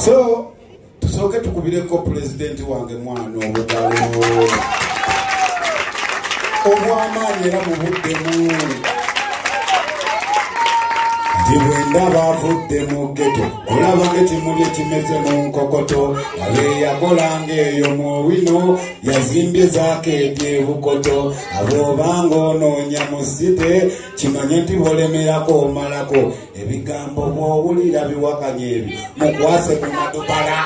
So tusooke tukubireko pulezidenti wange mwana obugalo obw'amaanyi era mubuddemu. Nti bwe ndaba avudde mu ghetto, olaba ng'ekimuli ekimeze mu nkokoto, abeeyakolanga eyo mu wino, yazimbye zaakeedi ebukoto. Ab'obanga onoonya mu site, kimanye nti bw'olemerako omalako. Ebigambo bw'owulira biwakanya ebyo, mukwase ku madubala.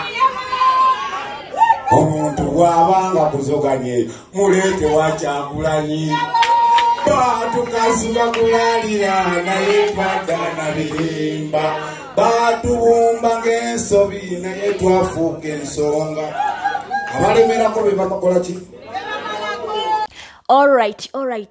Omuntu bw'abanga kuzoganya eyo, muleete wa Kyagulanyi. Batukasuka kulalira naye twadda na birimba, batubumba ng'ensobi naye twafuuka ensonga. Abalemerako be bakola ki? Alright,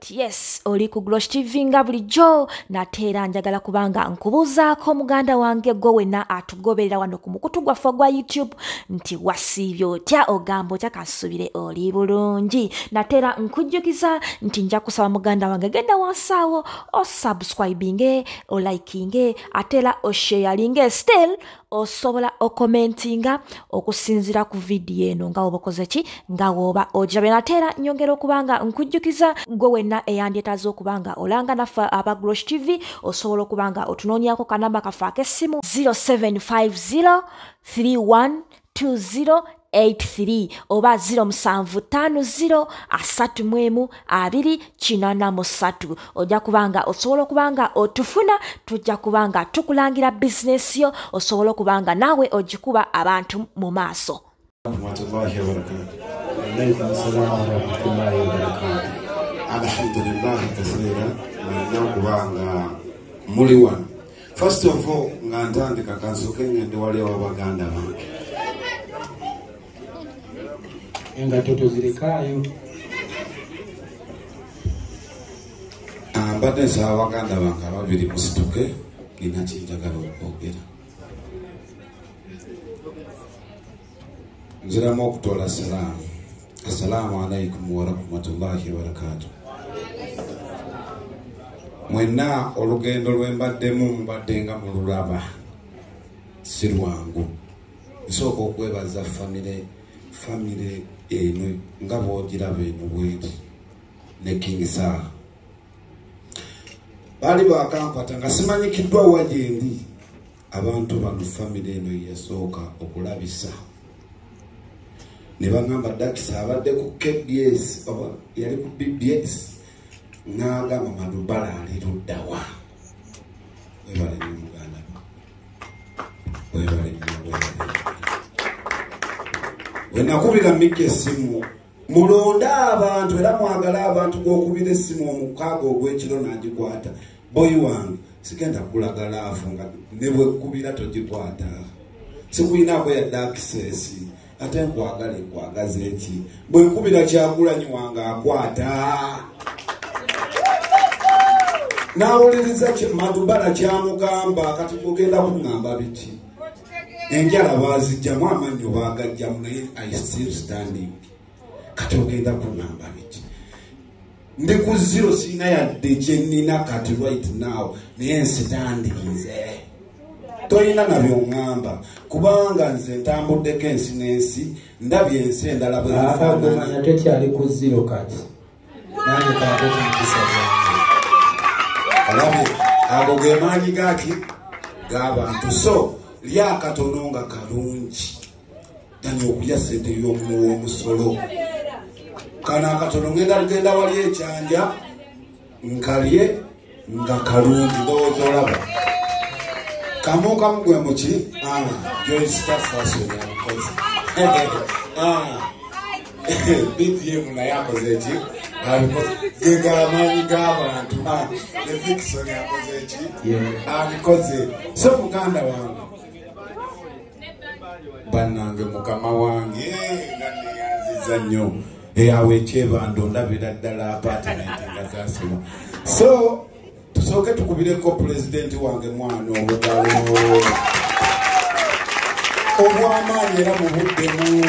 yes, oli ku Glosh TV nga bulijjo. Nate era njagala kubanga nkubuuzaako muganda wange gwe wenna atugoberera wano ku mukutu gwaffe ogwa YouTube nti wasiibye otya, ogamba otya, kansuubire oli bulungi. Nate era nkujjukiza nti nja kusaba muganda wange genda wansi awo osubscribinge, olikinge, ate era osharinge, still osobola okomentinga okusinziira ku vidiyo eno nga woba okoze ki, nga woba ogirabye. Nate era nyongera okubanga nkujjukiza gwe wenna eyandyetaaze okubanga olanga naffe aba Glosh TV, osobola okubanga otunoonyaako kanamba kaffe ak'essimu 0750 312083 oba 0750 31 283. Ojja kubanga osobola okubanga otufuna, tujja kubanga tukulangira bizinesi yo, osobola okubanga naawe ogikuba abantu mu maaso. Warahmatullahi wabarakatuh. Alaykum salaam warahmatullahi wabarakatuh. Alhamdulillah kaseera nina okubanga muli wano. First of all, nga ntandika kansooke ngende wali ew'abaganda bange. Engatto tozirekayo. Mbadde nsaba baganda bange ababiri musituke, nina kyenjagala okwogera. Nziramu okutoola salaamu. Assalaamu alaikum warahmatullahi wabarakatuh. Mwenna olugendo lwe mbaddemu mubadde nga mululaba si lwangu. Nsooka okwebaza famire eno nga bw'ogiraba eno bweri ne King Saha. Baali bakankwata nga simanyikiddwa wa gye ndi. Abantu bano famire eno yasooka okulabisa. Ne bagamba Dakisa abadde ku KBS oba yali ku BBS, n'agamba Madubala ali ludda wa. Webale nnyo muganda, webale nnyo, webale nnyo. Bwe nakubira Miki essimu, mulonde abantu era mwagale abantu gw'okubira essimu omukaaga ogw'ekiro n'agikwata. Boyi wange sigenda kulaga laavu nga ne bwe nkubira togikwata. Sikuyinaako yadde access. Ate nkwagala nkwagaze eki? Bwe nkubira Kyagulanyi wange akwata. N'awuliriza Madubala kyamugamba, kati ogenda kuŋŋamba biki? Enjala baazijjamu, amannyo baagajjamu, naye I still standing. Kati ogenda kuŋŋamba biki? Ndi ku zero, sirina yadde kye nnina kati right now, naye nsitandinze. Tolina na by'oŋŋamba, kubanga nze ntambuddeko ensi n'ensi, ndabye ensi endala bwe zifaanana. Gumanya tekyali ku zero kati. Nange kange ku mukisa gwange. Olabye, ago ge maanyi gaki g'abantu. So lya akatono nga kalungi, tanya okulya ssente y'omuwi w'omusolo. Kano akatono ngenda kugenda wali ekyanja nkalye nga kalungi, ndowooza olaba. Kamu kamu gwe muki? Joyce Fashion akoze. BTM naye akoze ki? Abikoze. Ge g'amaanyi g'abantu. Ne Fickson akoze ki? Abikoze. So muganda wange, bannange mukama wange, nga neyanziza nnyo. Awo ekyebando ndabira ddala apartment nga zasoma. So tusooke tukubireko pulezidenti wange mwana obugalo obw'amaanyi era mubuddemu.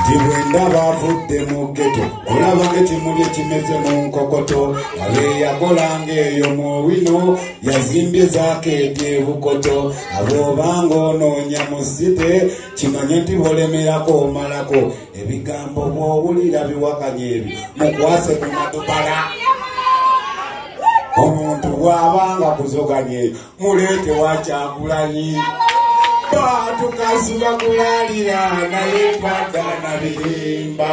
Nti bwe ndaba avudde mu ghetto, olaba ng'ekimuli ekimeze mu nkokoto, abeeyakolanga eyo mu wino, yazimbye zaakeeti ebukoto. Ab'obanga onoonya mu site, kimanye nti bw'olemerako omalako. Ebigambo bw'owulira biwakanya ebyo, mukwase ku Madubala. Omuntu bw'abanga kuzoganya eyo, muleete wa Kyagulanyi. Batukasuba kulalira naye twagaana birimba,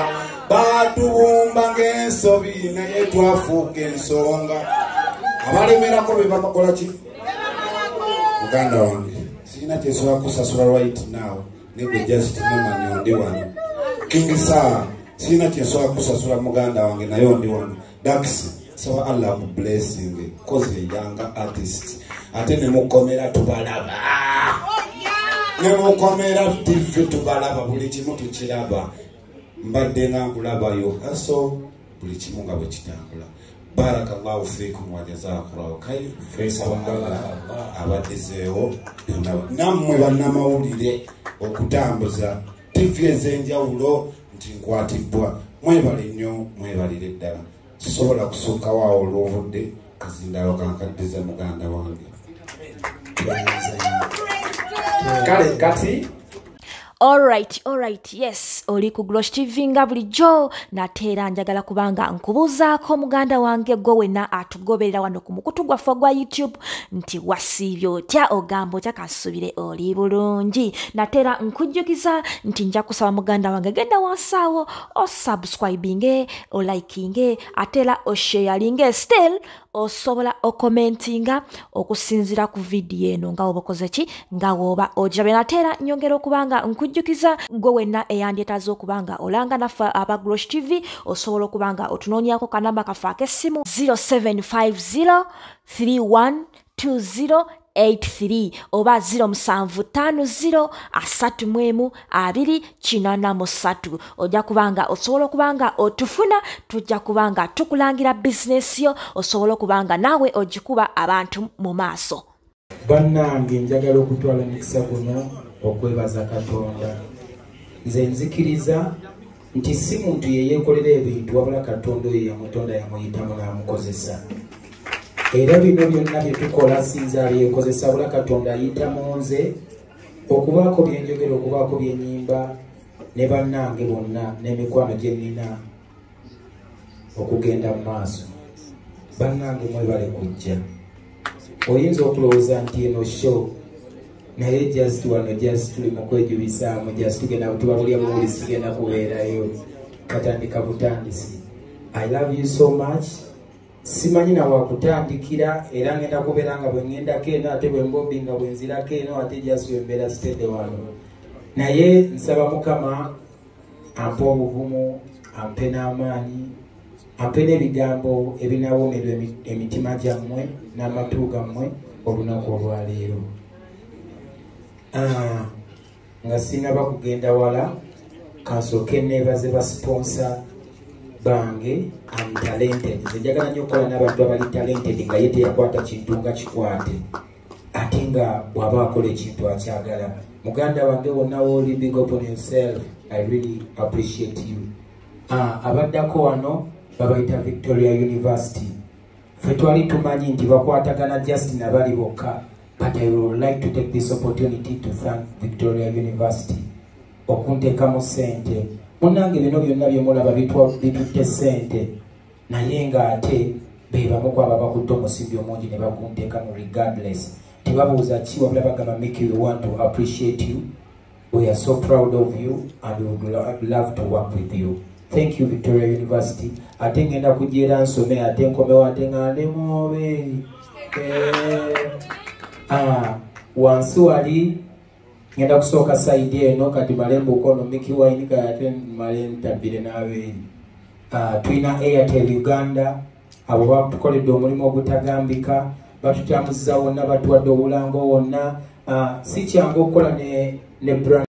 batubumba ng'ensobi naye twafuuka ensonga. Abalemerako be babakola ki? Muganda wange, sirina kyesobola kusasula right now, naye just nomanya ondi wano. King Saha, sirina kyesobola kusasula muganda wange, naye ondi wano. Dax, saba Allah ku blessing, cause a younger artist. Ate ne mukomera tubalaba. Ne mukomera TV tubalaba, buli kimu tukiraba. Mbadde nga nkulabayo aso buli kimu nga bwe kitambula. Barakallahu fiikum wa jazakallahu khair. Saba Allah abaddizeewo nammwe bannamawulire okutambuza TV ez'enjawulo nti nkwatibbwa. Mwebale nnyo, mwebalire ddala. Sisobola kusukkawo awo olw'obudde, kazindalo kankaddize muganda wange. Kale kati Alright, yes, oli ku Glosh TV nga bulijjo, nate era njagala kubanga nkubuuzaako muganda wange gwe wenna atugoberera wano ku mukutu gwaffe ogwa YouTube nti wasiibye otya, ogamba otya, kansuubire oli bulungi. Nate era nkujjukiza nti nja kusaba muganda wange genda wansi awo osubscribinge, olikinge, ate era osharinge, still osobola okomentinga okusinziira ku vidiyo eno nga woba okoze ki, nga woba ogirabye. Nate era nyongera okubanga nkujjukiza gwe wenna eyandyetaaze okubanga olanga naffe aba Glosh TV, osobola okubanga otunoonyaako kanamba kaffe ak'essimu 0750 312083 oba 0750 31 283. Ojja kubanga osobola okubanga otufuna, tujja kubanga tukulangira bizinesi yo, osobola okubanga naawe ogikuba abantu mu maaso. Bannange, njagala okutwala omukisa guno okwebaza Katonda. Nze nzikiriza nti si muntu ye yeekolera ebintu, wabula Katonda oyo yamutonda yamuyitamu n'amukozesa. Era bino byonna bye tukola si nze abyekozesa, wabula Katonda ayita mu nze okubaako bye njogera, okubaako bye nnyimba ne bannange bonna n'emikwano gye nnina okugenda mu maaso. Bannange, mwebale kujja. Oyinza okulowooza nti eno show, naye just wano just tuli mu kwejubisaamu, just tugenda tuba bulya buwulizi, tugenda kubeerayo katandika butandisi. I love you so much. Simanyi na wakutandikira, era ngenda kubeera nga bwe ŋŋendako eno, ate bwe mbobi nga bwe nzirako eno, ate just bwe mbeera steady wano. Naye nsaba Mukama ampe obuvumu, ampe n'amaanyi, ampe n'ebigambo ebinawoomerwa emitima gyammwe n'amatu gammwe olunaku olwaleero. Nga sinaba kugenda wala, kansooke neebaze ba sponsor bange. I'm talented. Nze njagala nnyo okukola n'abantu abali talented, nga ye teyakwata kintu nga kikwate, ate nga bw'aba akola ekintu akyagala. Muganda wange wonna wooli, big up on yourself, I really appreciate you. Abaddako wano babayita Victoria University. Ffe twali tumanyi nti bakwatagana just nabali bokka, but I would like to take this opportunity to thank Victoria University okunteekamu ssente. Munnange, bino byonna bye mulaba bitutte ssente, naye ng'ate be bamu ku abo abakutte omusimbi omungi ne bakunteekamu regardless. Tebabuuza ki, wabula bagamba, "Mickey, we want to appreciate you, we are so proud of you and we would love to work with you." Thank you, Victoria University. Ate ngenda kujja era nsome, ate nkomewo, ate nga ndi mubi. Wansi wali ngenda kusooka side eno kati male mbuuka ono Mickey Wine, kati ate male ntabbire n'abeeri. Tulina Airtel Uganda, abo batukoledde omulimu ogutagambika, batutambuziza wonna, batuwadde obulango wonna. Si kyangu okukola ne brand.